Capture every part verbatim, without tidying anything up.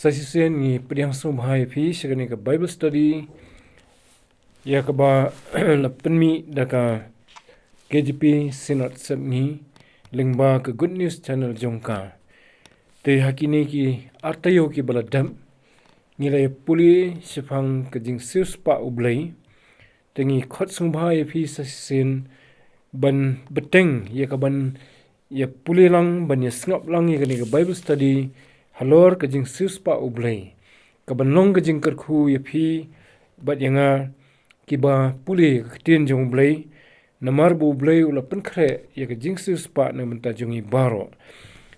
Sa shisien ngi pdiang sngewbha ïa phi sha kane ka Bible study ïa kaba la pynmih da ka K J P Synod Sepngi lyngba ka Good News Channel jong ka. Te ha kine ki ar taïew kiba la dep ngi la ïa pule shaphang ka jingsiewspah U Blei. Te ngi khot sngewbha ïa phi sa shisien ban bteng ïa ka ban ïa pule lang, ban ïa sngap lang ïa kane ka Bible study halor ka jingsiewspah U Blei, ka ban long ka jingkyrkhu ïa phi bad ïa nga kiba pule ka ktien jong U Blei. Namar ba U Blei u la pynkhreh ïa ka jingsiewspah na ka bynta jong ngi baroh.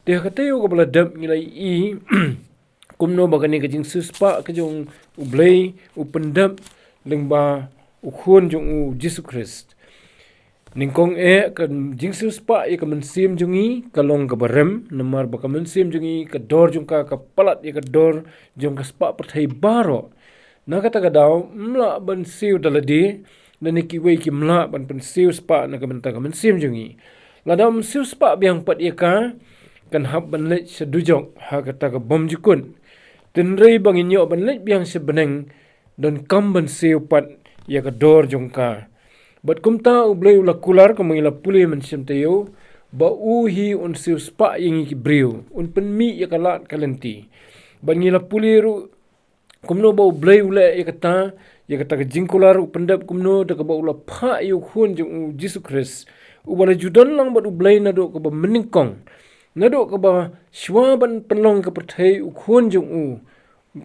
Te ha ka taïew kaba la dep ngi la ïohi kumno ba kane ka jingsiewspah ka jong U Blei u pyndep lyngba U Khun jong u, Jisu Khrist. Nyngkong eh ka jingsiewspah ïa ka mynsiem jong ngi ka long kaba rem, namar ba ka mynsiem jong ngi, ka dor jong ka ka palat ïa ka dor jong ka spah pyrthei baroh. Na kata ka daw ym lah ban siew da lade, lane kiwei kim lah ban pynsiewspah na ka bynta ka mynsiem jong ngi. Lada ym siewspah biang pat ïa ka, kan hap ban leit sha dujok ha kata ka bymjukut. Hynrei ba ngin ïoh ban leit biang sha bneng, donkam ban siew pat ïa ka dor jong ka. Bad kumta U Blei u la kular, kumba ngi la pule mynsiem taïew, ba u hi un siewspah ïa ngi ki briew, un pynmih ïa ka lad ka lynti. Bad ngi la pule ruh kumno ba U Blei u leh ïa kata, ïa kata ka jingkular, u pyndep kumno da kaba u la phah ïa U Khun jong u, Jisu Khrist, uba la ju don lang bad U Blei naduh kaba mynnyngkong. Naduh kaba shuwa ban pynlong ka pyrthei, U Khun jong u,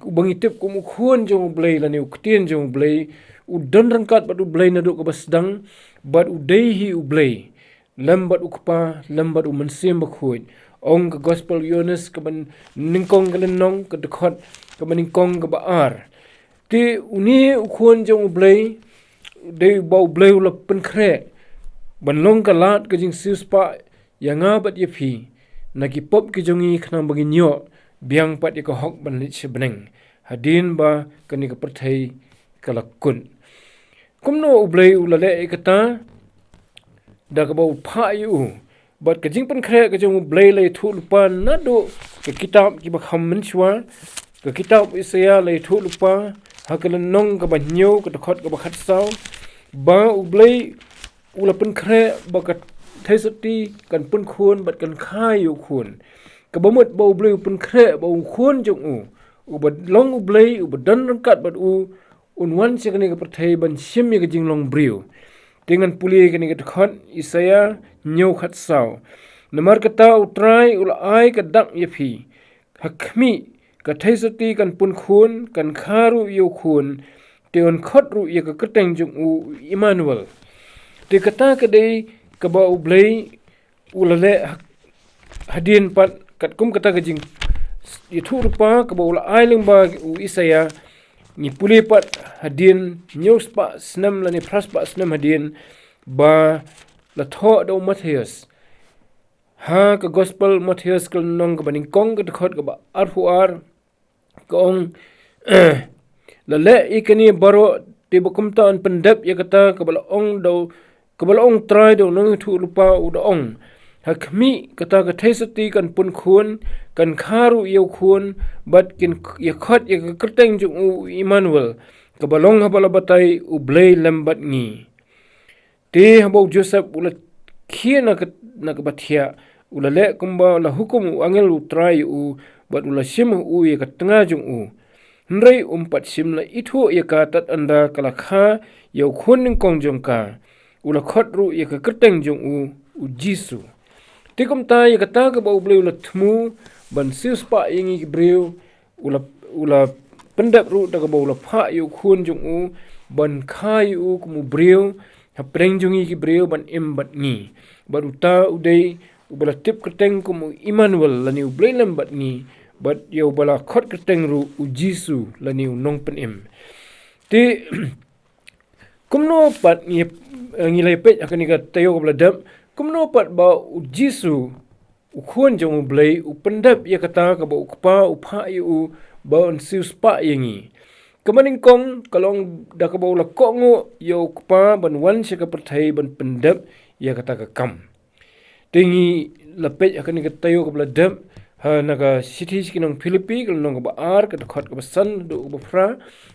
uba ngi tip kum U Khun jong U Blei lane u Ktien jong U Blei, u don ryngkat bad U Blei naduh kaba sdang, bad u dei hi U Blei lem bad U Kpa, lem bad U Mynsiem Bakhuid. Ong ka Gospel Ïoannis kaba nyngkong, ka lynnong, ka dkhot kaba nyngkong, kaba ar. Te une U Khun jong U Blei, dei ba U Blei u la pynkhreh ban long ka lad ka jingsiewspah ïa nga bad ïa phi na ki pop ki jong ngi, khnang ba ngin ïoh biang pat ïa ka hok ban leit sha bneng hadien ba kane ka pyrthei ka la kut. Kumno U Blei u la leh ïa kata? Da kaba u phah ïa u. Bad ka jingpynkhreh ka jong U Blei la ïathuh lypa naduh ka kitab Kiba Kham Mynshuwa, ka kitab Isaïah la ïathuh lypa ha ka lynnong kaba hynñiew, ka dkhot kaba khatsaw, ba U Blei u la pynkhreh ba ka theisotti kan pynkhun bad kan kha ïa U Khun. Kaba mut ba U Blei u pynkhreh ba U Khun jong u, uba long U Blei, uba don ryngkat bad u, un wan sha kane ka pyrthei ban shim ïa ka jinglong briew. Te ngan pule kane ka dkhot Isaïah hynñiew khatsaw. Namar kata U Trai u la ai ka dak ïa phi. Ha khmih, ka theisotti kan pynkhun, kan kha ruh ïa U Khun, te un khot ruh ïa ka kyrteng jong u, u Immanuel. Te kata ka dei kaba U Blei u la leh ha-, hadien pat, katkum kata ka jingïathuh lypa kaba u la ai lyngba u Isaïah. Ngi pule pat hadien hynñiew spah snem lane phra spah snem hadien, ba la thoh da u Mathaios. Ha ka Gospel Mathaios, ka lynnong kaba nyngkong, ka dkhot kaba arphew ar, ka ong, la leh ïa kine baroh, te ba kumta yn pyndep ïa kata kaba la ong da u, kaba la ong U Trai da u nongïathuh lypa, u da ong: Ha khmih, kata ka theisotti kan pynkhun, kan kha ruh ïa U Khun, bad kin k-, ïakhot ïa ka kyrteng jong u, u Immanuel, kaba long haba la batai, U Blei lem bad ngi. Te haba u Joseph u la khie na ka, na kaba thiah, u la leh kumba la hukum u angel U Trai ïa u, bad u la shim ha u ïa ka tnga jong u. Hynrei um pat shym la ithuh ïa ka tad ynda ka la kha ïa u khun nyngkong jong ka. U la khot ruh ïa ka kyrteng jong u, u Jisu. Te kumta ïa kata kaba U Blei u la thmu ban siewspah ïa ngi ki briew, u la, u la pyndep ruh da kaba u la phah ïa u khun jong u ban kha ïa u kum u briew hapdeng jong ngi ki briew, ban im bad ngi. Bad uta u dei uba la tip kyrteng kum u Immanuel, lane U Blei lem bad ngi, bad ïa uba la khot kyrteng ruh u Jisu, lane u nongpynim. Te kumno pat ngi, eh, ngi la ïa peit ha kane ka taïew kaba la dep, kumno pat ba u Jisu, u khun jong U Blei, u pyndep ïa kata kaba u Kpa u phah ïa u ba un siewspah ïa ngi? Kaba nyngkong ka long da kaba u la kohnguh ïa u Kpa ban wan sha ka pyrthei ban pyndep ïa kata ka kam. Te ngi la peit ha kane ka taïew kaba la dep, Ha, na ka shithi sha ki nong Philippi, ka lynnong kaba ar, ka dkhot kaba san haduh kaba phra,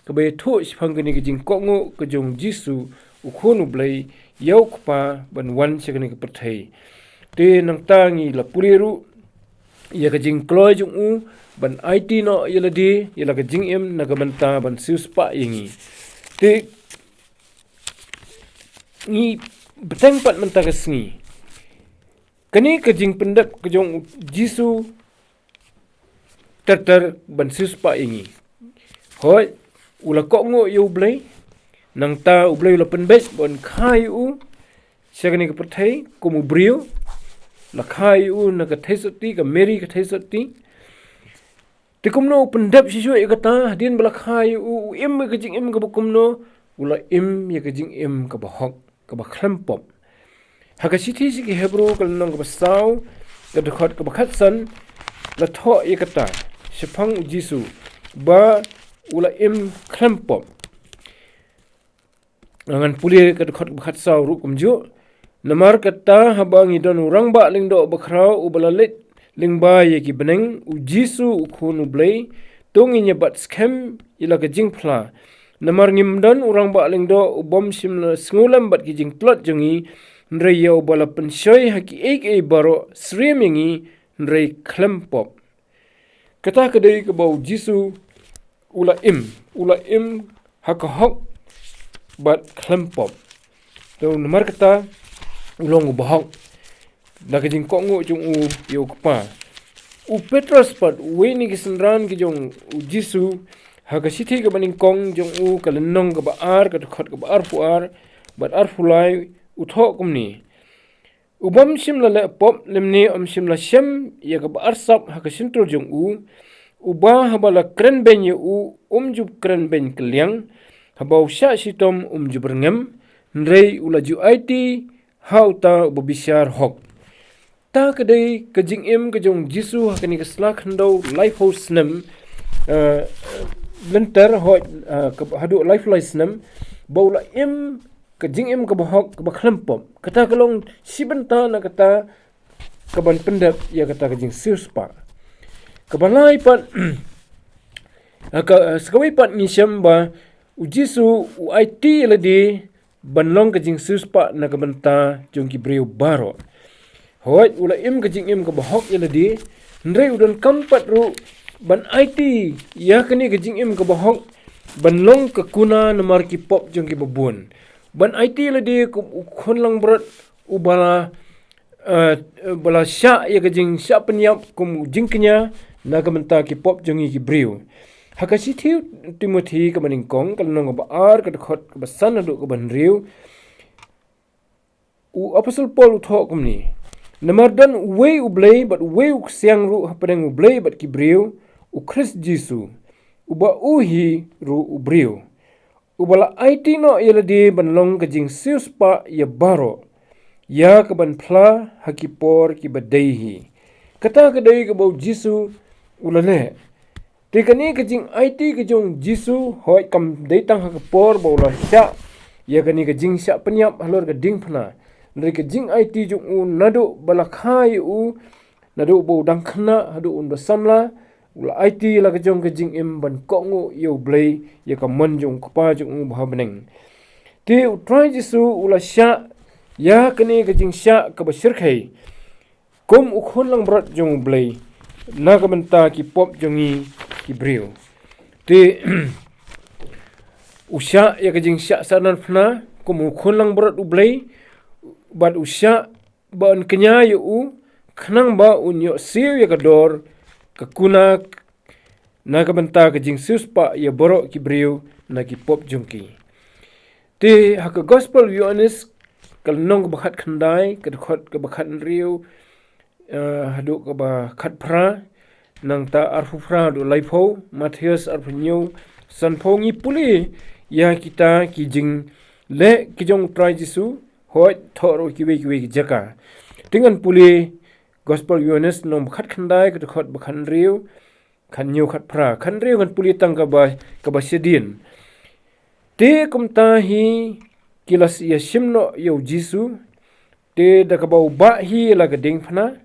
kaba ïathuh shaphang kane ka jingkohnguh ka jong u Jisu, u Khun u Blei, ïa u Kpa, ban wan sha kane ka pyrthei. Te nangta ngi la pule ruh ïa ka jingkloi jong u ban aiti noh ïa lade ïa la ka jingim na ka bynta ban siewspah ïa ngi. Te ngi bteng pat mynta ka sngi. Kane ka jingpyndep ka jong u Jisu ter ter ban siewspah ïa ngi. Hooid, u la kohnguh ïa u Blei, nangta u Blei u la pynbeit ban kha ïa u sha kane ka pyrthei kum u briew, la kha ïa u na ka theisotti, ka Mary ka theisotti. Te kumno u pyndep shisha ïa kata, hadien ba la kha ïa u, u im ïa ka jingim kaba kumno, u la im ïa ka jingim kaba hok, kaba khlem pop. Ha ka shithi sha ki Hebru ka lynnong kaba saw, ka dkhot kaba khatsan, la thoh ïa kata shaphang u Jisu ba u la im khlem pop. Ngan pule ka dkhot kaba khatsaw ruh kumjuh. Namar kata haba ngi don u rangbah lyngdoh bakhraw uba la leit lyngba ïa ki bneng, u Jisu u Khun u Blei, to ngin ïa bat skhem ïa la ka jingphla. Namar ngim don u rangbah lyngdoh u bym shym la sngewlem bad ki jingtlot jong ngi, hynrei ïa uba la pynshoi ha kiei kiei baroh syriem ïa ngi, hynrei khlem pop. Kata ka dei kaba u Jisu u la im, u la im ha ka hok bad khlem pop. To namar kata u long uba hok da ka jingkohnguh jong u ïa u Kpa. U Petros pat, uwei na ki synran ki jong u Jisu, ha ka shithi kaba nyngkong jong u, ka lynnong kaba ar, ka dkhot kaba arphew ar bad arphew lai, u thoh kumne: U bym shym la leh pop lymne um shym la shem ïa kaba arsap ha ka shyntur jong u, uba haba la kren beiñ ïa u, um ju kren beiñ kylliang, haba u shah shitom um ju byrngem, hynrei u la ju aiti ha uta uba bishar hok. Ta ka dei ka jingim ka jong u Jisu ha kane ka sla khyndew laiphew snem, eh, lynter, hooid, eh, ka, haduh laiphew lai snem, ba u la im ka jingim kaba hok, kaba khlem pop. Kata ka long shi bynta na kata kaban pyndep ïa kata ka jingsiewspah. Kaba lai pat, ha ka, eh, sa kawei pat ngi shem ba u Jisu u aiti ïa lade ban long ka jingsiewspah na ka bynta jong ki briew baroh. Hooid, u la im ka jingim kaba hok ïa lade, hynrei u donkam pat ruh ban aiti ïa kane ka jingim kaba hok ban long ka kuna namar ki pop jong kiba bun. Ban aiti ïa lade kum u khun langbrot uba la, eh, ba la shah ïa ka jingshah pynïap kum u jingkñia na ka bynta ki pop jong ngi ki briew. Ha ka shithi u Timothi kaba nyngkong, ka lynnong kaba ar, ka dkhot kaba san haduh kaba hynriew, u Apostol Paul u thoh kumne: Namar don uwei u Blei bad uwei u ksiang ruh hapdeng u Blei bad ki briew, u Khrist Jisu, uba u hi ruh u briew, uba la aiti noh ïa lade ban long ka jingsiewspah ïa baroh, ïa kaban phla ha ki por kiba dei hi. Kata ka dei kaba u Jisu u la leh. Te kane ka jingaiti ka jong u Jisu, hooid, kam dei tang ha ka por ba u la shah ïa kane ka jingshah pynïap halor ka diengphna, hynrei ka jingaiti jong u naduh ba la kha ïa u, naduh ba u dang khynnah haduh un da samla, u la aiti la ka jong ka jingim ban kohnguh ïa u Blei, ïa ka mon jong u Kpa jong u ba ha bneng. Te u Trai Jisu u la shah ïa kane ka jingshah kaba shyrkhei kum u khun langbrot jong u Blei na ka bynta ki pop jong ngi ki briew. Te u shah ïa ka jingshah sahnarphna kum u khun langbrot u Blei, bad u shah ba un kñia ïa u, khnang ba un ïoh siew ïa ka dor, ka kuna, na ka bynta ka jingsiewspah ïa baroh ki briew na ki pop jong ki. Te ha ka Gospel u Ïoannis, ka lynnong kaba khatkhyndai, ka dkhot kaba khathynriew, eh, haduh kaba khatphra, nangta arphew phra haduh laiphew, Mathaios arphew hynñiew, sanphew, ngi pule ïa kita ki jingleh ki jong u Trai Jisu, hooid, thoh ruh kiwei kiwei ki jaka. Te ngan pule Gospel u Ïoannis lynnong ba khatkhyndai, ka dkhot ba khathynriew, khathynñiew, khatphra, khathynriew, ngan pule tang kaba, kaba shadien. Te kumta hi ki la ïashim noh ïa u Jisu, te da kaba u bah hi la ka diengphna,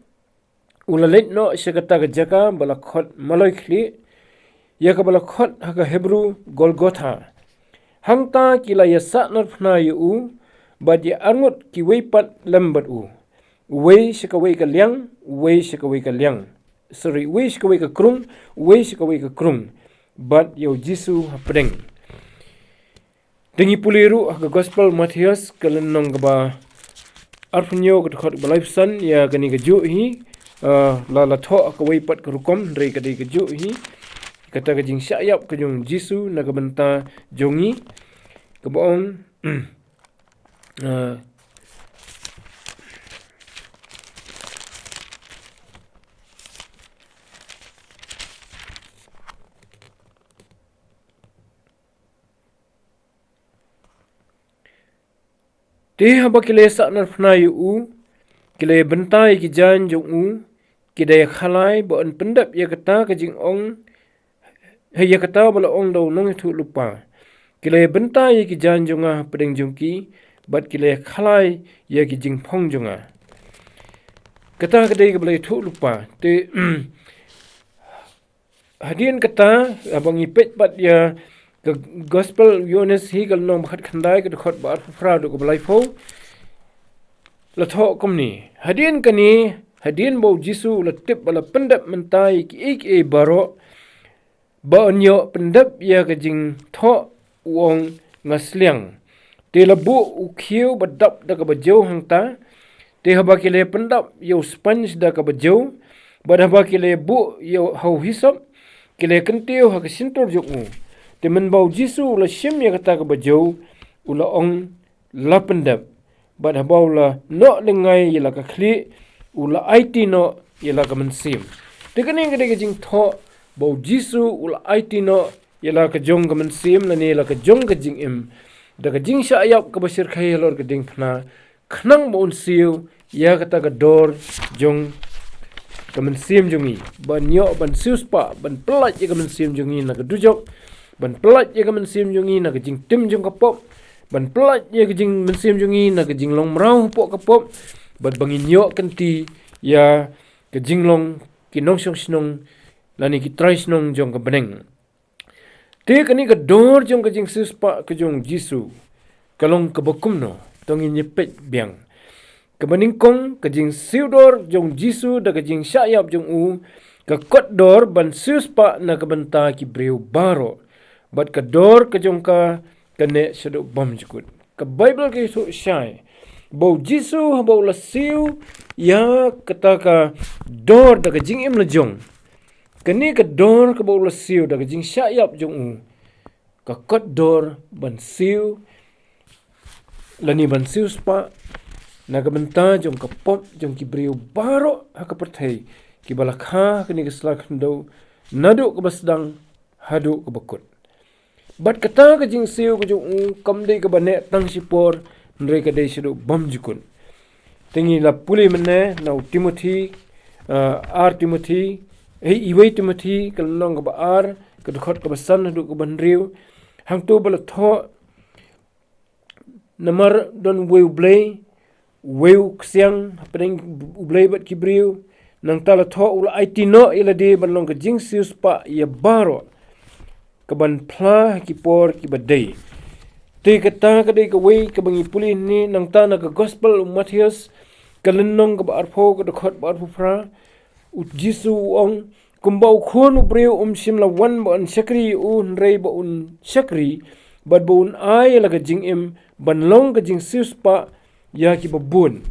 u la leit noh sha kata ka jaka ba la khot Maloi Khlieh, ïa kaba la khot ha ka Hebru Golgotha. Hangta ki la ïasahnarphna ïa u, bad ïa arngut kiwei pat lem bad u. Uwei sha kawei ka liang, uwei sha kawei ka liang. Sorry, uwei sha kawei ka krung, uwei sha kawei ka krung. Bad ïa u Jisu hapdeng. Te ngi pule ruh ha ka Gospel Mathaios ka lynnong kaba arphew hynñiew ka dkhot kaba laiphew san, ïa kane kajuh hi, ah, la la thoh ha kawei pat ka rukom, hynrei ka dei kajuh hi. Kata ka jingshah ïap ka jong u Jisu na ka bynta jong ngi, kaba ong, ah, Te haba ki la ïasahnarphna ïa u, ki la ïabynta ïa ki jaiñ jong u, ki da ïakhalai ba yn pyndep ïa kata ka jingong, ha ïa kata ba la ong da u nongïathuhlypa. Ki la ïabynta ïa ki jaiñ jong nga hapdeng jong ki, bad ki la ïakhalai ïa ki jingphong jong nga. Kata ka dei kaba la ïathuhlypa. Te, hadien kata, haba ngi peit pat ïa ka Gospel Ïoannis hi ka lynnong ba khatkhyndai ka dkhot ba arphew phra haduh kaba laiphew. La thoh kumne. Hadien kane, hadien ba u Jisu u la tip ba la pyndep mynta ïa kiei kiei baroh, ba un ïoh pyndep ïa ka jingthoh u ong nga sliang. Te la buh u khiew ba dap da kaba jew hangta. Te haba ki la pyndap ïa u sponge da kaba jew, bad haba ki la buh ïa u ha u hisop, ki la kyntiew ha ka shyntur jong u. Te mynba u Jisu u la shim ïa kata kaba jew, u la ong, la pyndep. Bad haba u la noh lyngngai ïa la ka khlieh, u la aiti noh ïa la ka mynsiem. Te kane ka dei ka jingthoh ba u Jisu u la aiti noh ïa la ka jong ka mynsiem lane ïa la ka jong ka jingim. Da ka jingshah ïap kaba shyrkhei halor ka diengphna, khnang ba un siew ïa kata ka dor jong ka mynsiem jong ngi. Ban ïoh ban siewspah, ban pyllait ïa ka mynsiem jong ngi na ka dujok, ban pyllait ïa ka mynsiem jong ngi na ka jingtim jong ka pop, ban pyllait ïa ka jing mynsiem jong ngi na ka jinglong mraw hapoh ka pop, bad ba ngin ïoh kynti ïa ka jinglong ki nongshong shnong lane ki trai shnong jong ka bneng. Te kane ka dor jong ka jingsiewspah ka jong u Jisu ka long kaba kumno, to ngin ïa peit biang. Kaba nyngkong, ka jingsiewdor jong u Jisu da ka jingshah ïap jong u, ka kot dor ban siewspah na ka bynta ki briew baroh. Bad ka dor ka jong ka, ka neh shaduh bymjukut. Ka Baibl ka ïathuh shai ba u Jisu haba u la siew ïa kata ka dor da ka jingim la jong. Kane ka dor kaba u la siew da ka jingshah ïap jong u, ka kot dor ban siew lane ban siewspah na ka bynta jong ka pop jong ki briew baroh ha ka pyrthei, kiba la kha ha kane ka sla khyndew, naduh kaba sdang haduh kaba kut. Bad kata ka jingsiew ka jong u kam dei kaba neh tang shipor, hynrei ka dei shaduh bymjukut. Te ngi la pule mynne na u Timothi, ah, ar Timothi, eh, iwei Timothi, ka lynnong kaba ar, ka dkhot kaba san haduh kaba hynriew. Hangto ba la thoh, namar don uwei u Blei, uwei u ksiang hapdeng u Blei bad ki briew. Nangta la thoh u la aiti noh ïa lade ban long ka jingsiewspah ïa baroh, ka ban phla ha ki por kiba dei. Te kata ka dei kawei kaba ngi pule hangne, nangta na ka Gospel u Mathaios, ka lynnong kaba arphew, ka dkhot ba arphew phra, u Jisu u ong, kumba u Khun u briew um shym la wan ba un shakri ïa u, hynrei ba un shakri, bad ba un ai ïa la ka jingim ban long ka jingsiewspah ïa kiba bun.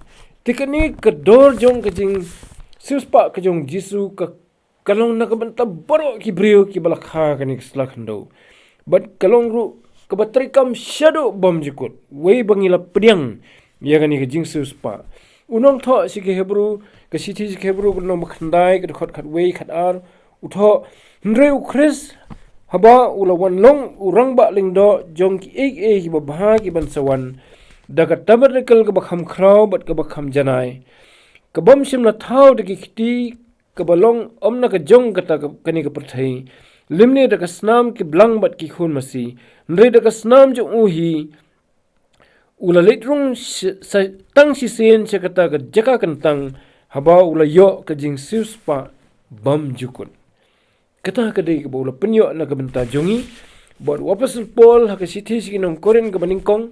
Te kane ka dor jong ka jingsiewspah ka jong u Jisu ka, ka long na ka bynta baroh ki briew kiba la kha ha kane ka sla khyndew. Bad ka long ruh kaba treikam shaduh bymjukut, wei ba ngi la pdiang ïa kane ka jingsiewspah. U nongthoh sha ki Hebru, ka shithi sha ki Hebru ka lynnong ba khyndai, ka dkhot khatwei khatar, u thoh, hynrei u Khrist haba u la wan long u rangbah lyngdoh jong kiei kiei kiba bha ki ban sa wan, da ka tabernakl kaba kham khraw bad kaba kham janai, kabym shym la thaw da ki kti, kaba long ym na ka jong kata ka, kane ka pyrthei, lymne da ka snam ki blang bad ki khun masi, hynrei da ka snam jong u hi, u la leit rung sh-, sa, tang shisien sha kata ka jaka kyntang haba u la ïoh ka jingsiewspah bymjukut. Kata ka dei kaba u la pynïoh na ka bynta jong ngi. Bad u Apostol Paul ha ka shithi sha ki nong Korinth kaba nyngkong,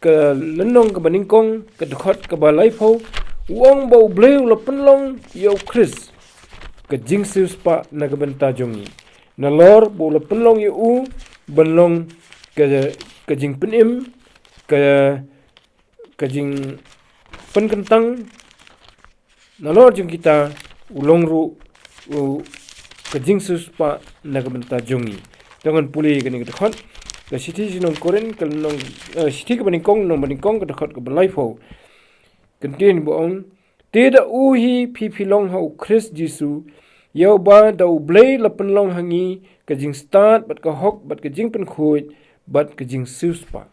ka lynnong kaba nyngkong, ka dkhot kaba laiphew, u ong ba U Blei u la pynlong ïa U Khrist ka jingsiewspah na ka bynta jong ngi. Nalor ba u la pynlong ïa u ban long ka, ka jingpynim, ka, ka jingpynkyntang, nalor jong kita, u long ruh u ka jingsiewspah na ka bynta jong ngi. Te ngan pule kane ka dkhot, ka shithi sha ki nong Korinth, ka lynnong, eh, shithi kaba nyngkong, lynnong ba nyngkong, ka dkhot kaba laiphew. Ka ktien ba ong, te da u hi phi phi long ha U Khrist Jisu, ïa uba da U Blei la pynlong ha ngi ka jingstad bad ka hok bad ka jingpynkhuid bad ka jingsiewspah.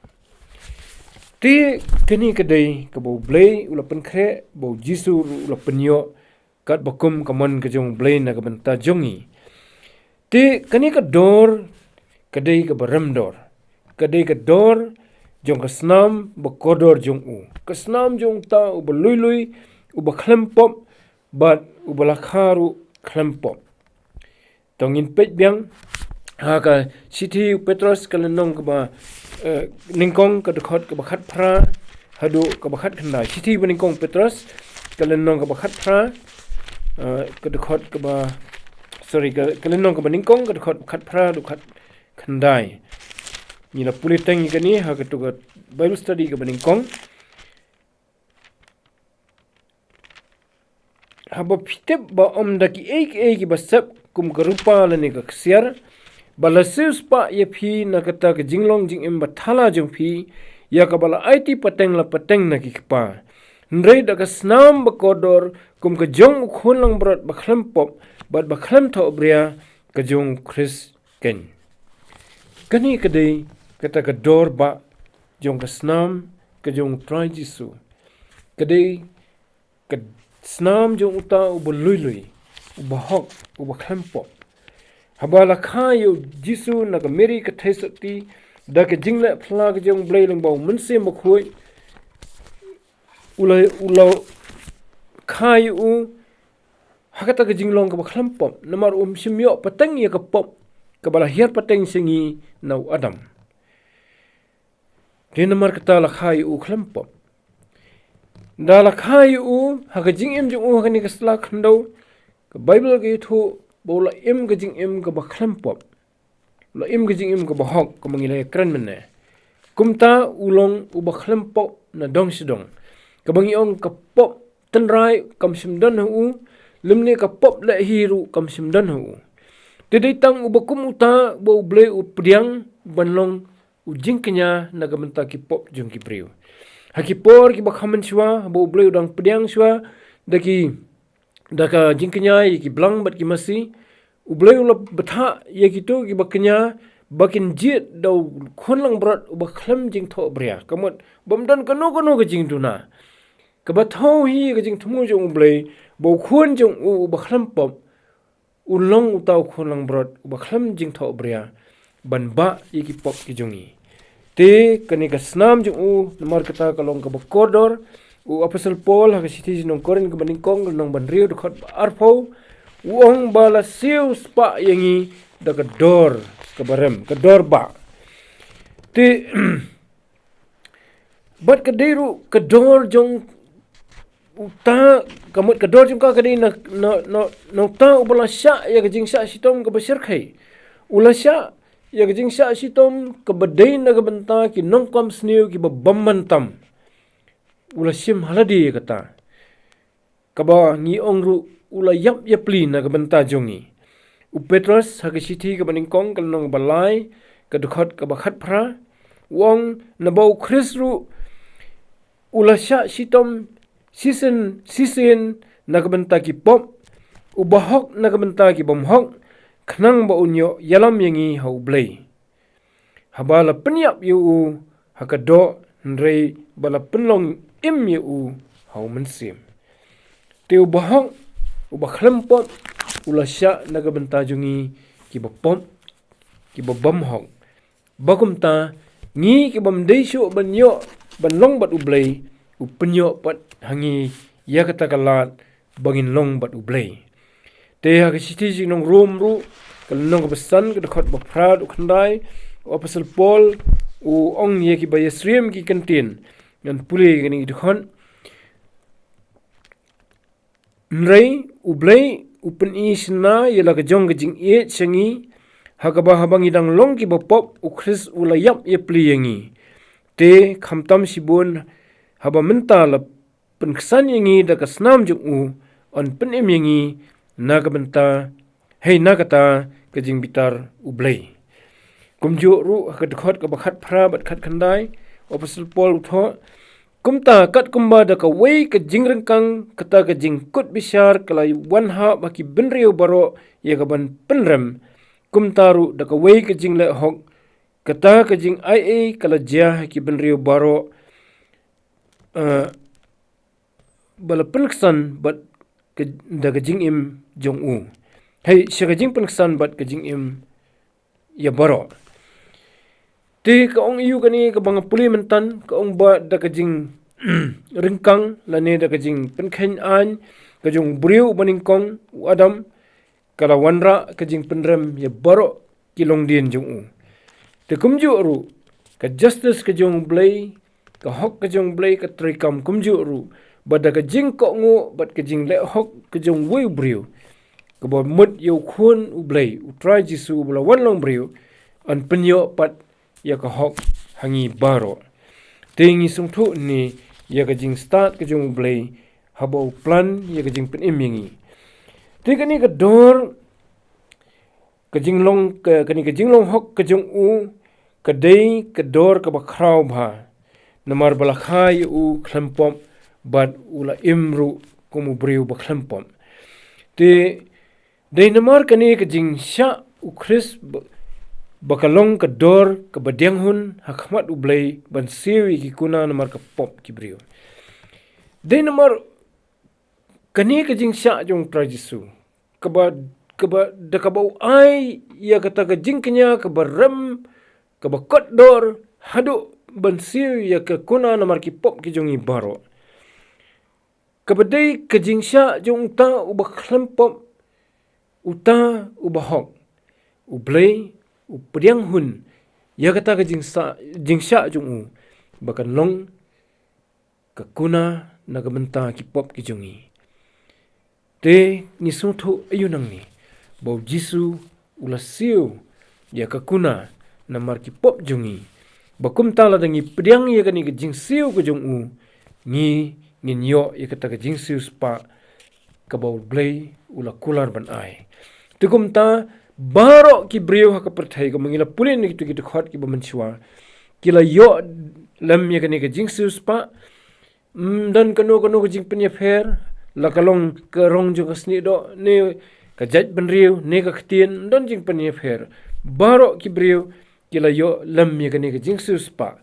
Te kane ka dei kaba U Blei u la pynkhreh, ba U Jisu ruh u la pynïoh, katba kum ka mon ka jong U Blei na ka bynta jong ngi. Te kane ka dor ka dei kaba rem dor. Ka dei ka dor jong ka snam ba kordor jong u. Ka snam jong uta uba lui lui, uba khlem pop, bad uba la kha ruh khlem pop. To ngin peit biang ha ka shithi u Petros ka lynnong kaba, eh, nyngkong, ka dkhot kaba khatphra haduh kaba khatkhyndai. Shithi ba nyngkong Petros ka lynnong kaba khatphra, eh, ka dkhot kaba, sorry, ka, ka lynnong kaba nyngkong, ka dkhot khatphra haduh khatkhyndai. Ngi la pule teng ïa kane ha kato ka Bible study kaba nyngkong. Haba phi tip ba ym da kiei kiei kiba sep kum ka rupa lane ka ksiar, ba la siewspah ïa phi na kata ka jinglong jingim bathala jong phi, ïa kaba la aiti pateng la pateng na ki kpa. Hynrei da ka snam ba kordor, kum ka jong u khun langbrot ba khlem pop bad ba khlem thohbria, ka jong U Khrist keiñ. Kane ka dei kata ka dor bah jong ka snam ka jong U Trai Jisu. Ka dei ka snam jong uta uba lui lui, uba hok, uba khlem pop. Haba la kha ïa U Jisu na ka Mary ka theisotti, da ka jingleh phylla ka jong U Blei lyngba U Mynsiem Bakhuid, u la, u la kha ïa u ha kata ka jinglong kaba khlem pop, namar um shym ïoh pateng ïa ka pop kaba la hiar pateng sha ngi na u Adam. Te namar kata la kha ïa u khlem pop. Da la kha ïa u ha ka jingim jong u ha kane ka sla khyndew, ka Baibl ka ïathuh ba u la im ka jingim kaba khlem pop. U la im ka jingim kaba hok, kaba ngi la ïakren mynne. Kumta u long uba khlem pop na dong sha dong. Kaba ngi ong ka pop tynrai kam shym don ha u, lymne ka pop leh hi ruh kam shym don ha u. Te dei tang uba kum uta ba U Blei u pdiang ban long u jingkñia na ka bynta ki pop jong ki briew. Ha ki por kiba kham mynshuwa, ba U Blei u dang pdiang shuwa da ki, da ka jingkñia ïa ki blang bad ki masi, U Blei u la bthah ïa kito kiba kñia ba kin jied da u khun langbrot uba khlem jingthohbria. Ka mut bym don kano kano ka jingduna. Kaba thew hi ka jingthmu jong U Blei, ba u khun jong u uba khlem pop u long uta u khun langbrot uba khlem jingthohbria ban bah ïa ki pop ki jong ngi. Te kane ka snam jong u, namar kata ka long kaba kordor. U Apostol Paul ha ka shithi sha ki nong Korinth kaba nyngkong, ka lynnong ba hynriew, dkhot ba arphew, u ong ba la siewspah ïa ngi da ka dor kaba rem, ka dor bah. Te bad ka dei ruh ka dor jong uta, ka mut ka dor jong ka ka dei na, na, na, na uta uba la shah ïa ka jingshah shitom kaba shyrkhei. U la shah ïa ka jingshah shitom kaba dei na ka bynta ki nongkam sniew kiba bym man tam. U la shim ha lade ïa kata. Kaba ngi ong ruh u la ïap ïapli na ka bynta jong ngi. U Petros ha ka shithi kaba nyngkong, ka lynnong ba lai, ka dkhot kaba khatphra, u ong naba U Khrist ruh u la shah shitom shisien shisien na ka bynta ki pop, uba hok na ka bynta ki bym hok, khnang ba un ïoh ïalam ïa ngi ha U Blei. Haba la pynïap ïa u ha ka doh, hynrei ba la pynlong im ïa u ha U Mynsiem. Te uba hok, uba khlem pop, u la shah na ka bynta jong ngi kiba pop, kiba bym hok. Ba kumta, ngi kibym dei shuh ban ïoh ban long bad U Blei, u pynïoh pat ha ngi ïa kata ka lad ba ngin long bad U Blei. Te ha ka shithi sha ki nong Rom ruh, ka lynnong kaba san, ka dkhot ba phra haduh khyndai, u Apostol Paul u ong ïa kiba ïasyriem ki kyntien. Ngan pule ïa kine ki dkhot. Hynrei U Blei u pyni shynna ïa la ka jong ka jingïeit sha ngi, ha kaba haba ngi dang long kiba pop, U Khrist u la ïap ïapli ïa ngi. Te khamtam shibun, haba mynta la pynksan ïa ngi da ka snam jong u, yn pynim ïa ngi na ka bynta, hei na kata ka jingbitar U Blei. Kumjuh ruh ha ka dkhot kaba khatphra bad khatkhyndai, u Apostol Paul u thoh, kumta katkumba da kawei ka jingryngkang kata ka jingkut bishar ka la wan hap ha ki bynriew baroh ïa ka ban pynrem, kumta ruh da kawei ka jingleh hok kata ka jingaiei ka la jia ha ki bynriew baroh, eh, ba la pynksan bad ka, da ka jingim jong u. Hei, sha ka jingpynksan bad ka jingim ïa baroh. Te ka ong aiu kane kaba nga pule mynta, ka ong ba da ka jingryngkang lane da ka jingpynkheiñ aiñ ka jong u briew uba nyngkong, u Adam, ka la wanrah ka jingpynrem ïa baroh ki longdien jong u. Te kumjuh ruh, ka justice ka jong U Blei, ka hok ka jong U Blei ka treikam kumjuh ruh, bad da ka jingkohnguh bad ka jingleh hok ka jong uwei u briew, kaba mut ïa u Khun U Blei, U Trai Jisu uba la wan long briew, yn pynïoh pat ïa ka hok ha ngi baroh. Te ngi sngewthuh ne ïa ka jingstad ka jong U Blei, haba u plan ïa ka jingpynim ïa ngi. Te kane ka dor, ka jinglong, ka, kane ka jinglong hok ka jong u, ka dei ka dor kaba khraw bha. Namar ba la kha ïa u khlem pop, bad u la im ruh kum u briew ba khlem pop. Te dei namar kane ka jingshah U Khrist ba, ba ka long ka dor kaba diang hun ha khmat U Blei ban siew ïa ki kuna namar ka pop ki briew. Dei namar kane ka jingshah jong U Trai Jisu, kaba, kaba, da kaba u ai ïa kata ka jingkñia kaba rem, kaba kot dor, haduh ban siew ïa ka kuna namar ki pop ki jong ngi baroh. Kaba dei ka jingshah jong uta uba khlem pop, uta uba hok. U Blei u pdiang hun ïa kata ka jingsa-, jingshah jong u, ba kan long ka kuna na ka bynta ki pop ki jong ngi. Te ngi sngewthuh aiu nangne, ba U Jisu u la siew ïa ka kuna namar ki pop jong ngi. Ba kumta lada ngi pdiang ïa kane ka jingsiew ka jong u, ngi, ngin ïoh ïa kata ka jingsiew spah kaba U Blei u la kular ban ai. Te kumta baroh ki briew ha ka pyrthei, kumba ngi la pule na kitu ki dkhot kiba mynshuwa, ki la ïoh lem ïa kane ka jingsiew spah. Ym don kano kano ka jingpynïapher, la ka long ka rong jong ka snieh doh, ne ka jaitbynriew, ne ka ktien, ym don jingpynïapher. Baroh ki briew ki la ïoh lem ïa kane ka jingsiew spah.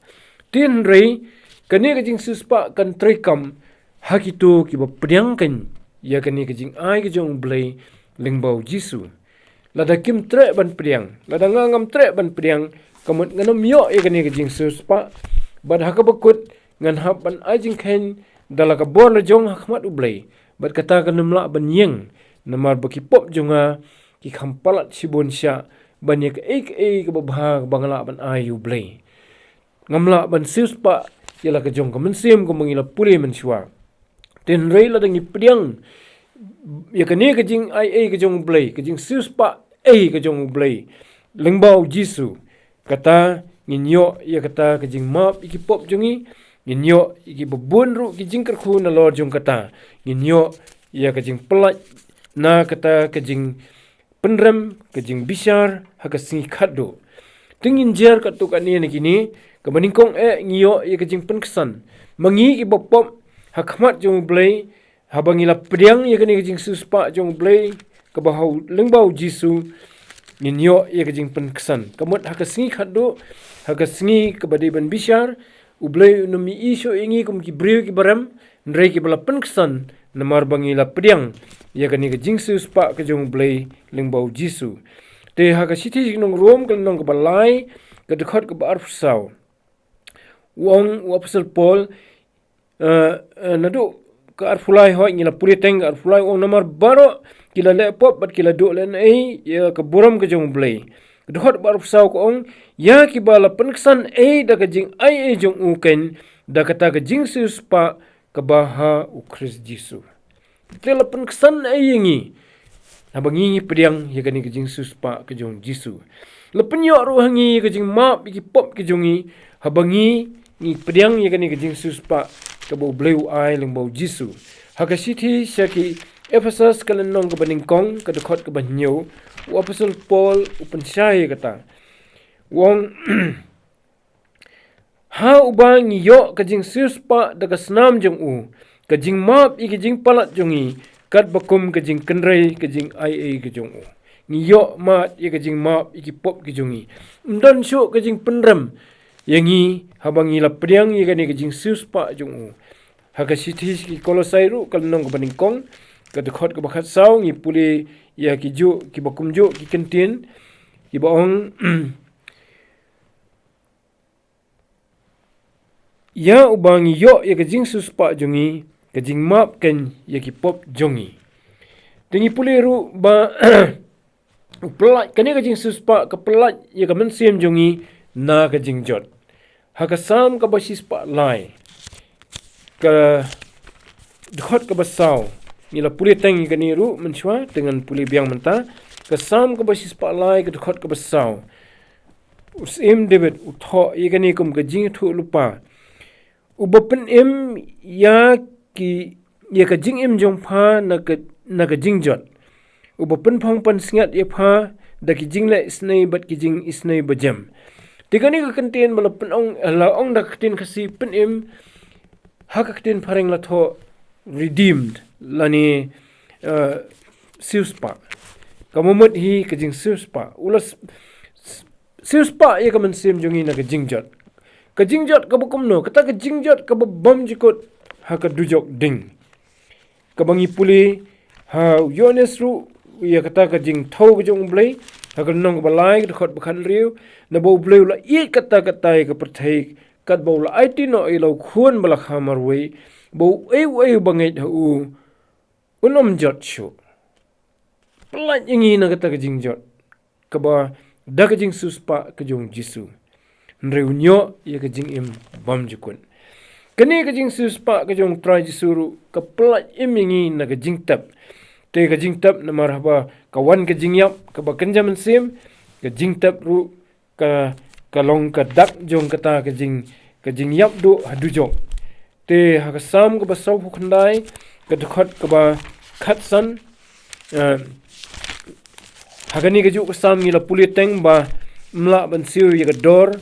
Te hynrei kane ka jingsiew spah kan treikam ha kito kiba pdiang kein ïa kane ka jingai ka jong U Blei lyngba U Jisu. Lada kim treh ban pdiang, lada nga ngam treh ban pdiang, ka mut ngan ym ïoh ïa kane ka jingsiew spah. Bad ha kaba kut ngan hap ban ai jingkheiñ da la ka bor la jong ha khmat U Blei. Bad kata kan ym lah ban ïeng, namar ba ki pop jong nga ki kham palat shibun shah ban ïa kaei kaei kaba bha kaba nga lah ban ai U Blei. Ngam lah ban siew spah ïa la ka jong ka mynsiem, kumba ngi la pule mynshuwa. Te hynrei lada ngi pdiang ïa kane ka jingai ei ka jong U Blei, ka jingsiew spah ei ka jong U Blei lyngba U Jisu, kata ngin ïoh ïa kata ka jingmap ïa ki pop jong ngi, ngin ïoh ïa kiba bun ruh ki jingkyrkhu nalor jong kata, ngin ïoh ïa ka jingpyllait na kata ka jing pynrem, ka jingbishar ha ka sngi khatduh. Te ngin jer katto katne na kine, kaba nyngkong eh ngi ïoh ïa ka jingpynksan. Ma ngi kiba pop ha khmat jong U Blei, haba ngi la pdiang ïa kane ka jingsiew spah jong U Blei, kaba ha u, lyngba U Jisu, ngin ïoh ïa ka jingpynksan. Ka mut ha ka sngi khatduh, ha ka sngi kaba dei ban bishar, U Blei un ym ïohi shuh ïa ngi kum ki briew kiba rem, hynrei kiba la pynksan, namar ba ngi la pdiang ïa kane ka jingsiew spah ka jong U Blei lyngba U Jisu. Te ha ka shithi sha ki nong Rom, ka lynnong kaba lai, ka dkhot kaba arphew saw, u ong u Apostol Paul, eh, eh, naduh ka arphew lai, hooid, ngi la pule teng ka arphew lai, u ong, namar baroh ki la leh pop bad ki la duh lehnohei ïa ka burom ka jong U Blei. Ka dkhot ba arphew saw ka ong, ïa kiba la pynksan ei da ka jingaiei jong u keiñ, da kata ka jingsiewspah kaba ha U Khrist Jisu. Te la pynksan ei ïa ngi, haba ngi ngi pdiang ïa kane ka jingsiewspah ka jong Jisu. La pynïoh ruh ha ngi ïa ka jingmap ïa ki pop ki jong ngi, haba ngi ngi pdiang ïa kane ka jingsiewspah kaba U Blei u ai lyngba U Jisu. Ha ka shithi sha ki Ephesus ka lynnong kaba nyngkong ka dkhot kaba hynñiew, u Apostol Paul u pynshai ïa kata. U ong, ha uba ngi ïoh ka jingsiewspah da ka snam jong u, ka jingmap ïa ka jingpalat jong ngi, katba kum ka jingkynrei ka jingaiei ka jong u. Ngi ïoh mad ïa ka jingmap ïa ki pop ki jong ngi. Ym don shuh ka jingpynrem ïa ngi haba ngi la pdiang ïa kane ka jingsiewspah jong u. Ha ka shithi sha ki Kolosai ruh ka lynnong kaba nyngkong ka dkhot kaba khatsaw, ngi pule ïa ki juh kiba kumjuh ki kyntien kiba ong, ïa uba ngi ïoh ïa ka jingsiewspah jong ngi, ka jingmap keiñ ïa ki pop jong ngi. Te ngi pule ruh ba u pyllait, kane ka jingsiewspah ka pyllait ïa ka mynsiem jong ngi na ka jingjot. Ha ka Salm kaba shispah lai, ka dkhot kaba saw, ngi la pule teng ïa kane ruh mynshuwa, te ngan pule biang mynta. Ka Salm kaba shispah lai ka dkhot kaba saw. U Syiem David u thoh ïa kane kum ka jingïathuhlypa. Uba pynim ïa ki, ïa ka jingim jong pha na ka, na ka jingjot. Uba pynphong pansngiat ïa pha da ki jingleh isynei bad ki jingisynei bajem. Te kane ka kyntien ba la pynong, la ong da ka ktien Khasi pynim, ha ka ktien phareng la thoh redeemed, lane, eh, siewspah. Ka mut hi ka jingsiewspah. U la s-, s-, siewspah ïa ka mynsiem jong ngi na ka jingjot. Ka jingjot kaba kumno, kata ka jingjot kaba bymjukut ha ka dujok ding. Kaba ngi pule ha u Ïoannis ruh ïa kata ka jingthew ka jong U Blei, ha ka lynnong kaba lai ka dkhot ba khathynriew, naba U Blei u la ïeit katta katta ïa ka pyrthei, katba u la aiti noh ïa la u khun ba la kha marwei, ba uei uei uba ngeit ha u un ym jot shuh. Pyllait ïa ngi na kata ka jingjot, kaba da ka jingsiewspah ka jong U Jisu. Hynrei un ïoh ïa ka jingim bymjukut. Kane ka jingsiewspah ka jong U Trai Jisu ruh ka pyllait im ïa ngi na ka jingtep. Te ka jingtep namar haba ka wan ka jingïap kaba kynja mynsiem, ka jingtep ruh ka, ka long ka dak jong kata ka jing, ka jingïap duh ha dujok. Te ha ka Salm kaba sawphew khyndai ka dkhot kaba khatsan, eh, ha kane kajuh ka Salm ngi la pule teng ba ym lah ban siew ïa ka dor,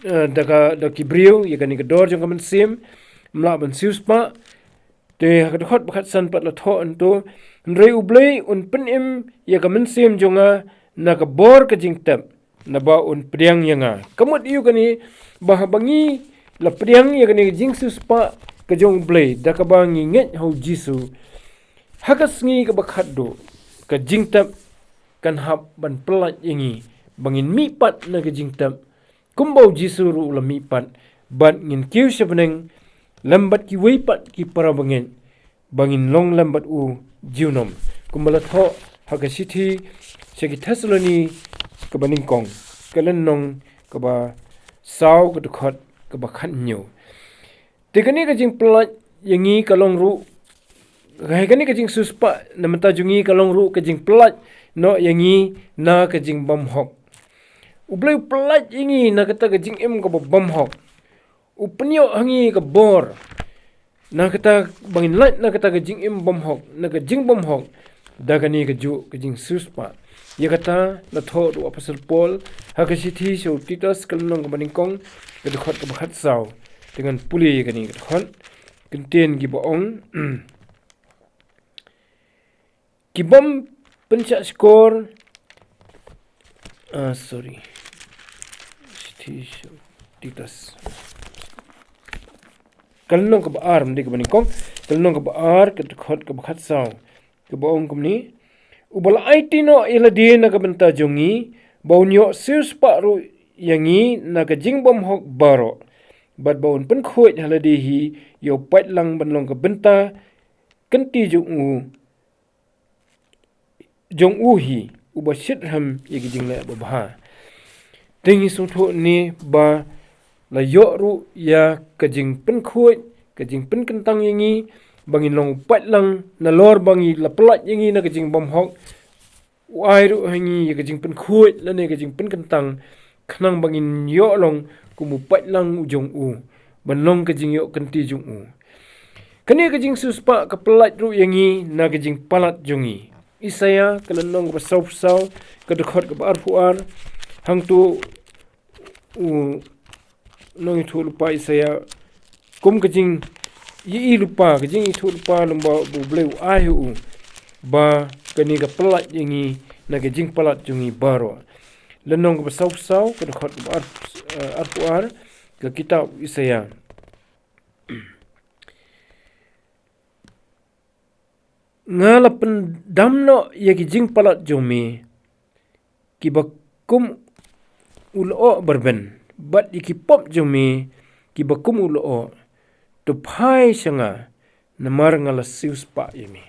eh, da ka, da ki briew, ïa kane ka dor jong ka mynsiem ym lah ban siewspah. Te ha ka dkhot ba khatsan pat la thoh hangto, hynrei U Blei un pynim ïa ka mynsiem jong nga na ka bor ka jingtep, naba un pdiang ïa nga. Ka mut ïa kane, ba haba ngi la pdiang ïa kane ka jingsiewspah ka jong U Blei, da kaba ngi ngeit ha U Jisu, ha ka sngi kaba khatduh, ka jingtep kan hap ban pyllait ïa ngi ba ngin mihpat na ka jingtep, kumba U Jisu ruh u la mihpat, bad ngin kiew sha bneng lem bad kiwei pat ki para bangeit, ba ngin long lem bad u junom. Kumba la thoh ha ka shithi sha ki Thessaloni kaba nyngkong, ka lynnong kaba saw, ka dkhot kaba khathynñiew. Te kane ka jingpyllait ïa ngi ka long ruh, ha kane ka jingsiewspah na bynta jong ngi ka long ruh ka jingpyllait noh ïa ngi na ka jingbymhok. U Blei u pyllait ïa ngi na kata ka jingim kaba bymhok. U pynïoh ha ngi ka bor na kata ba ngin lait na kata ka jingim bymhok, na ka jingbymhok, da kane kajuh ka jingsiewspah. Ïa kata la thoh da u Apostol Paul ha ka shithi sha u Titus, ka lynnong kaba nyngkong, ka dkhot kaba khatsaw. Te ngan pule ïa kane ka dkhot, kyntien kiba ong, ki bym pynshah shkor, ah, sorry. Shithi sha u Titus, ka lynnong kaba ar, ym dei kaba nyngkong, ka lynnong kaba ar, ka dkhot kaba khatsaw, kaba ong kumne: Uba la aiti noh ïa lade na ka bynta jong ngi, ba un ïoh siewspah ruh ïa ngi na ka jingbymhok baroh, bad ba un pynkhuid ha lade hi ïa u paidlang ban long ka bynta kynti jong u, jong u hi uba shitrhem ïa ki jingleh babha. Te ngi sngewthuh ne ba la ïoh ruh ïa ka jingpynkhuid, ka jingpynkyntang ïa ngi, ba ngin long u paidlang, nalor ba ngi la pyllait ïa ngi na ka jingbymhok, u ai ruh ha ngi ïa ka jingpynkhuid lane ka jingpynkyntang, khnang ba ngin ïoh long kum u paidlang u jong u, ban long ka jingïoh kynti jong u. Kane ka jingsiewspah ka pyllait ruh ïa ngi na ka jingpalat jong ngi. Isaïah ka lynnong kaba sawphew saw, ka dkhot kaba arphew ar, hangto u nongïathuhlypa Isaïah, kum ka jingïathuhlypa, ka jingïathuhlypa lyngba ba U Blei u ai ha u, ba kane ka pyllait ïa ngi na ka jingpalat jong ngi baroh. Lynnong kaba sawphew saw, ka dkhot kaba ar, eh, arphew ar, ka kitab Isaïah. Nga la pyndam noh ïa ki jingpalat jong me, kiba kum u lyoh byrben, bad ïa ki pop jong me, kiba kum u lyoh. To phai sha nga, namar nga la siewspah ïa me.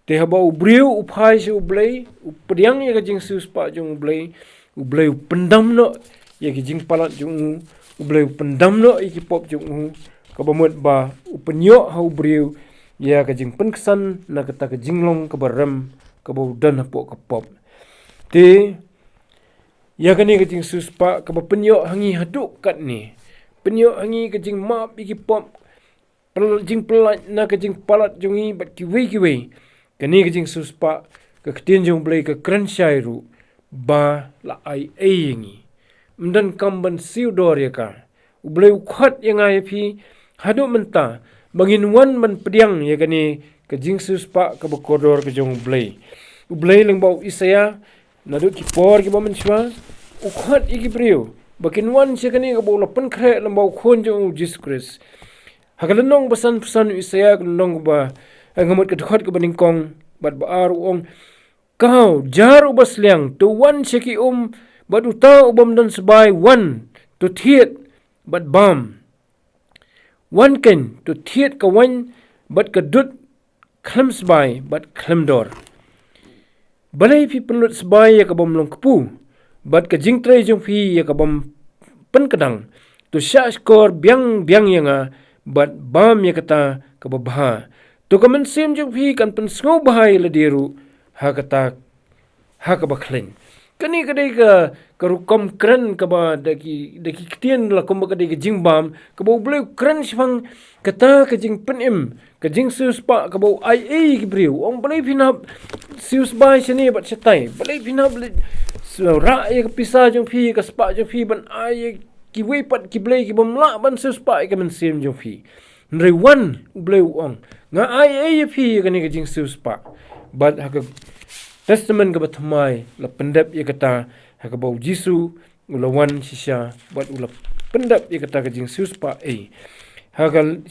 Te haba u briew u phai sha U Blei, u pdiang ïa ka jingsiewspah jong U Blei, U Blei u pyndam noh ïa ki jingpalat jong u, U Blei u pyndam noh ïa ki pop jong u, kaba mut ba u pynïoh ha u briew ïa ka jingpynksan na kata ka jinglong kaba rem, kaba u don hapoh ka pop. Te ïa kane ka jingsiewspah kaba pynïoh ha ngi haduh katne, pynïoh ha ngi ka jingmap ïa ki pop, pyl-, jingpyllait na ka jingpalat jong ngi bad kiwei kiwei. Kane ka jingsiewspah, ka ktien jong U Blei ka kren shai ruh ba la ai ei ïa ngi. Ym donkam ban siew dor ïa ka. U Blei u khot ïa nga ïa phi haduh mynta ba ngin wan ban pdiang ïa kane ka jingsiewspah kaba kordor ka jong U Blei. U Blei lyngba u Isaïah, naduh ki por kiba mynshuwa, u khot ïa ki briew ba kin wan sha kane kaba u la pynkhreh lyngba u Khun jong u Jisu Khrist. Ha ka lynnong ba sanphew san u Isaïah, ka lynnong ba, eh, nga mut ka dkhot kaba nyngkong bad ba ar, u ong: Ka haw, jar uba sliang, to wan sha ki um, bad uta u bym don sbai, wan, to thied bad bam. Wan keiñ, to thied ka waiñ bad ka dud khlem sbai bad khlem dor. Balei phi pynlut sbai ïa ka bym long kpu, bad ka jingtrei jong phi ïa ka bym pynkdang? To shahshkor biang biang ïa nga, bad bam ïa kata kaba bha. To ka mynsiem jong phi kan pynsngewbha ïa lade ruh ha kata, ha kaba khlaiñ. Kane ka dei ka, ka rukom kren kaba da ki, da ki ktien la kumba ka dei ka jingbam, kaba U Blei u kren shaphang kata ka jingpynim, ka jingsiewspah kaba u ai ei ki briew. U ong: Balei phin hap siewspah shane bad shatai? Balei phin hap leit s-, rah ïa ka pisa jong phi, ïa ka spah jong phi ban ai ïa kiwei pat ki blei ki bym lah ban siewspah ïa ka mynsiem jong phi? Hynrei wan, U Blei u ong, nga ai ei ïa phi ïa kane ka jingsiewspah. Bad ha ka Testament kaba thymmai la pyndep ïa kata, ha kaba u Jisu u la wan shisha bad u la pyndep ïa kata ka jingsiewspah ei. Ha ka l-,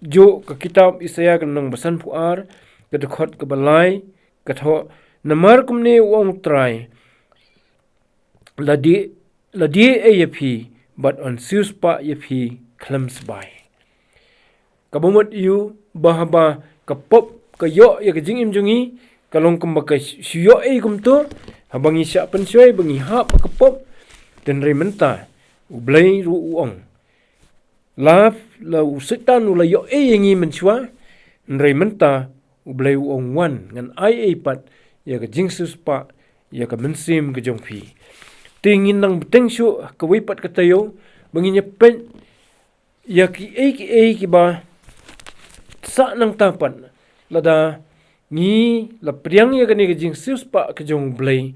juh ka kitab Isaïah ka lynnong ba sanphew ar, ka dkhot kaba lai, ka thoh: Namar kumne u ong U Trai, la die, la die ei ïa phi, bad yn siewspah ïa phi khlem sbai. Kaba mut ïa u ba haba ka pop ka ïoh ïa ka jingim jong ngi, ka long kumba ka shu ïoh ei kumto, haba ngi shah pynshoi ba ngi hap ha ka pop. Hynrei mynta U Blei ruh u ong, la, la u Soitan u la ïoh ei ïa ngi mynshuwa, hynrei mynta U Blei u ong, wan, ngan ai ei pat ïa ka jingsiewspah ïa ka mynsiem ka jong phi. Te ngin nang bteng shuh kawei pat ka taïew ba ngin ïa peit ïa kiei kiei kiba sah nangta pat, lada ngi la pdiang ïa kane ka jingsiewspah ka jong U Blei.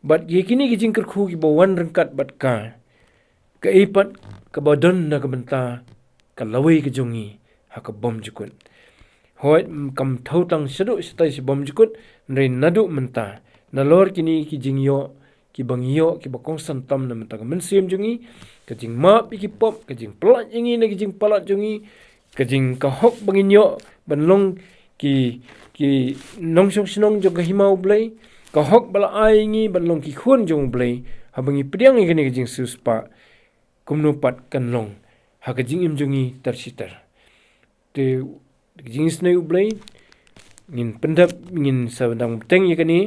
Bad ïa kine ki jingkyrkhu kiba wan ryngkat bad ka, kaei pat kaba don na ka bynta ka lawei ka jong ngi ha ka bymjukut. Hooid, kam thew tang shaduh shatai sha bymjukut, hynrei naduh mynta, nalor kine ki jingïoh kiba ngi ïoh, kiba kongsan tam na bynta ka mynsiem jong ngi, ka jingmap ïa ki pop, ka jingpyllait ïa ngi na ki jingpalat jong ngi, ka jing, ka hok ba ngin ïoh ban long ki, ki nongshong shnong jong ka hima U Blei, ka hok ba la ai ïa ngi ban long ki khun jong U Blei, haba ngi pdiang ïa kane ka jingsiewspah, kumno pat kan long ha ka jingim jong ngi tar shi tar. Te ka jingisynei U Blei, ngin pyndep, ngin sa dang bteng ïa kane,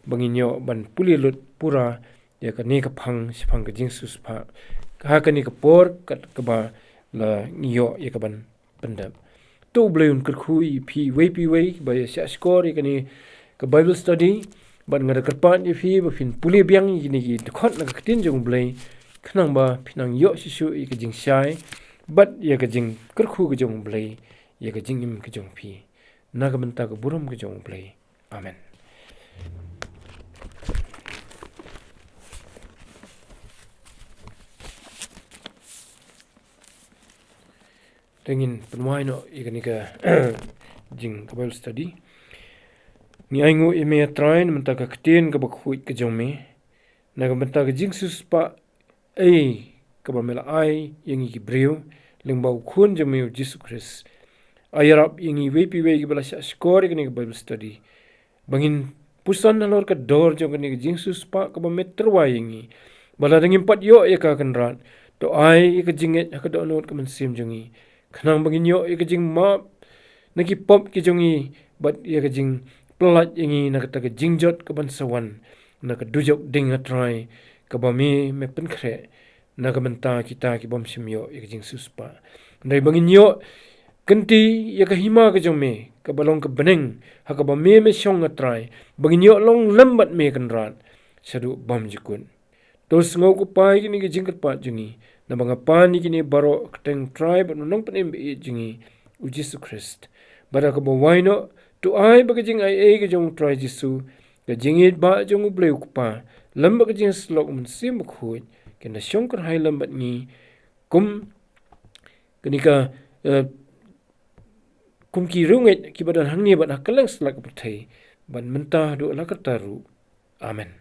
ba ngin ïoh ban pule lut pura ïa kane ka phang shaphang ka jingsiewspah ha kane ka por, kat kaba la ngi ïoh ïa ka ban pyndep. To U Blei un kyrkhu ïa phi iwei pa iwei ba ïa shah shkor ïa kane ka Bible study. Bad nga da kyrpad ïa phi ba phin pule biang ïa kine ki dkhot na ka ktien jong U Blei, khnang ba phin nang ïoh shisha ïa ka jingshai bad ïa ka jingkyrkhu ka jong U Blei ïa ka jingim ka jong phi, na ka bynta ka burom ka jong U Blei. Amen. Te ngin pynwai noh ïa kane ka jing ka Bible study. Ngi ainguh ïa me, A Trai, na ka bynta ka ktien kaba khuid ka jong me, na ka bynta ka jingsiewspah ei kaba me la ai ïa ngi ki briew lyngba U Khun jong me U Jisu Khrist. Ai ïarap ïa ngi iwei pa iwei kiba la shah shkor ïa kane ka Bible study, ba ngin puson halor ka dor jong kane ka jingsiewspah kaba me tyrwa ïa ngi. Ba lada ngim pat ïoh ïa ka, Kynrad, to ai ïa ka jingngeit ha ka dohnud ka mynsiem jong ngi, khnang ba ngin ïoh ïa ka jingmap na ki pop ki jong ngi, bad ïa ka jingpyllait ïa ngi na kata ka jingjot kaban sa wan na ka dujok ding, A Trai, kaba me, me pynkhreh na ka bynta kita ki bym shym ïoh ïa ka jingsiewspah. Hynrei ba ngin ïoh kynti ïa ka hima ka jong me kaba long ka bneng ha kaba me, me shong, A Trai, ba ngin ïoh long lem bad me, Kynrad, shaduh bymjukut. To sngew, ko Pa, ïa kine ki jingkyrpad jong ngi, naba nga pan ïa kine baroh ha ka kyrteng U Trai bad U Nongpynim ba ïeit jong ngi, U Jisu Khrist. Bad ha kaba wai noh, to ai ba ka jingaiei ka jong U Trai Jisu, ka jingïeit ba jong U Blei U Kpa, lem bad ka jingïasyllok U Mynsiem Bakhuid, kin da shong kyrhai lem bad ngi kum kane ka, eh, kum ki riewngeit kiba don hangne bad ha kylleng sla ka pyrthei, bad mynta haduh la karta ruh. Amen.